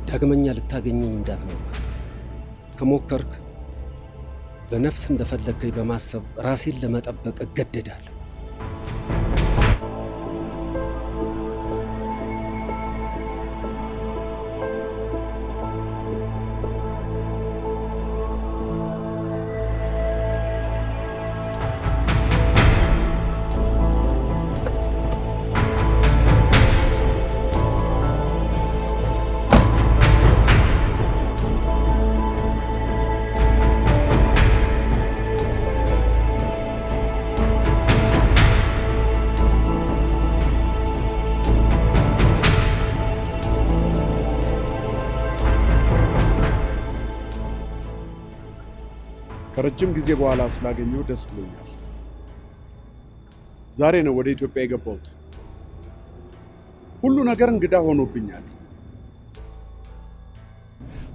ዳግመኛ ልታገኘኝ እንዳትሞክር። ከሞከርክ በነፍስ እንደፈለግከኝ በማሰብ ራሴን ለመጠበቅ እገደዳለሁ። ከረጅም ጊዜ በኋላ ስላገኘው ደስ ብሎኛል። ዛሬ ነው ወደ ኢትዮጵያ የገባሁት። ሁሉ ነገር እንግዳ ሆኖብኛል።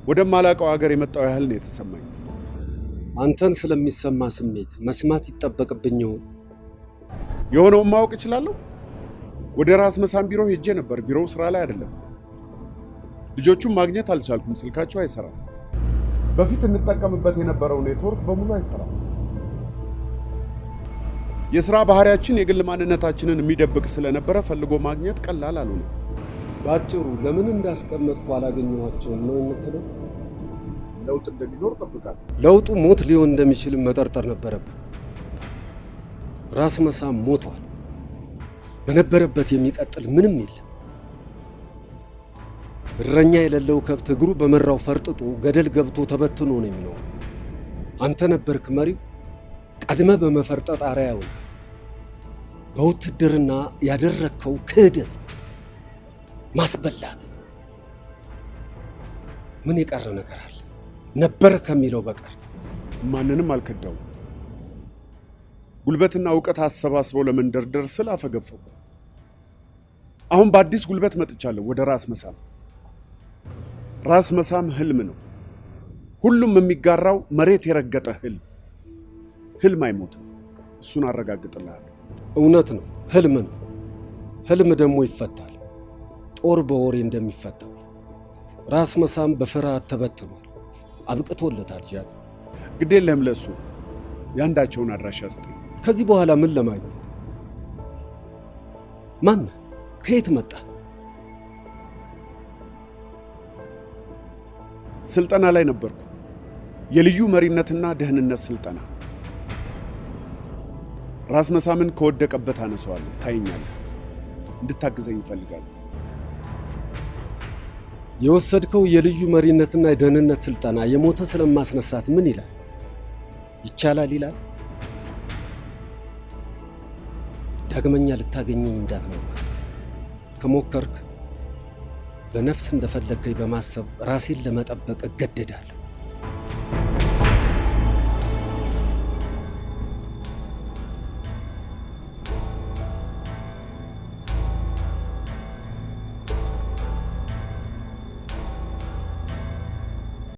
ወደማላውቀው ሀገር የመጣው ያህል ነው የተሰማኝ። አንተን ስለሚሰማ ስሜት መስማት ይጠበቅብኝ ይሆን? የሆነውን ማወቅ እችላለሁ? ወደ ራስ መሳም ቢሮ ሄጄ ነበር። ቢሮው ስራ ላይ አይደለም። ልጆቹን ማግኘት አልቻልኩም። ስልካቸው አይሰራም። በፊት እንጠቀምበት የነበረው ኔትወርክ በሙሉ አይሰራም። የስራ ባህሪያችን የግል ማንነታችንን የሚደብቅ ስለነበረ ፈልጎ ማግኘት ቀላል አልሆነም። በአጭሩ ለምን እንዳስቀመጥኩ አላገኘኋቸውም ነው የምትለው? ለውጥ እንደሚኖር እጠብቃለሁ። ለውጡ ሞት ሊሆን እንደሚችል መጠርጠር ነበረብህ። ራስ መሳም ሞቷል። በነበረበት የሚቀጥል ምንም የለም። እረኛ የሌለው ከብት እግሩ በመራው ፈርጥጦ ገደል ገብቶ ተበትኖ ነው የሚኖረው። አንተ ነበርክ መሪው። ቀድመ በመፈርጠጥ አርአያ ሆነህ በውትድርና ያደረግከው ክህደት ነው፣ ማስበላት። ምን የቀረ ነገር አለ? ነበር ከሚለው በቀር። ማንንም አልከዳውም። ጉልበትና እውቀት አሰባስበው ለመንደርደር ስል አፈገፈኩ። አሁን በአዲስ ጉልበት መጥቻለሁ ወደ ራስ መሳም። ራስ መሳም ህልም ነው። ሁሉም የሚጋራው መሬት የረገጠ ህልም። ህልም አይሞትም። እሱን አረጋግጥልሃለሁ። እውነት ነው፣ ህልም ነው። ህልም ደግሞ ይፈታል፣ ጦር በወሬ እንደሚፈታው። ራስ መሳም በፍርሃት ተበትኗል። አብቅቶለታል። ጃክ፣ ግድ የለህም ለእሱ። የአንዳቸውን አድራሻ ስጠኝ። ከዚህ በኋላ ምን ለማግኘት? ማነህ? ከየት መጣ? ስልጠና ላይ ነበርኩ። የልዩ መሪነትና ደህንነት ስልጠና። ራስ መሳምን ከወደቀበት አነሳዋለሁ። ታይኛለህ። እንድታግዘኝ እፈልጋለሁ። የወሰድከው የልዩ መሪነትና የደህንነት ስልጠና የሞተ ስለማስነሳት ምን ይላል? ይቻላል ይላል? ዳግመኛ ልታገኘኝ እንዳትሞክር። ከሞከርክ በነፍስ እንደፈለግከኝ በማሰብ ራሴን ለመጠበቅ እገደዳለሁ።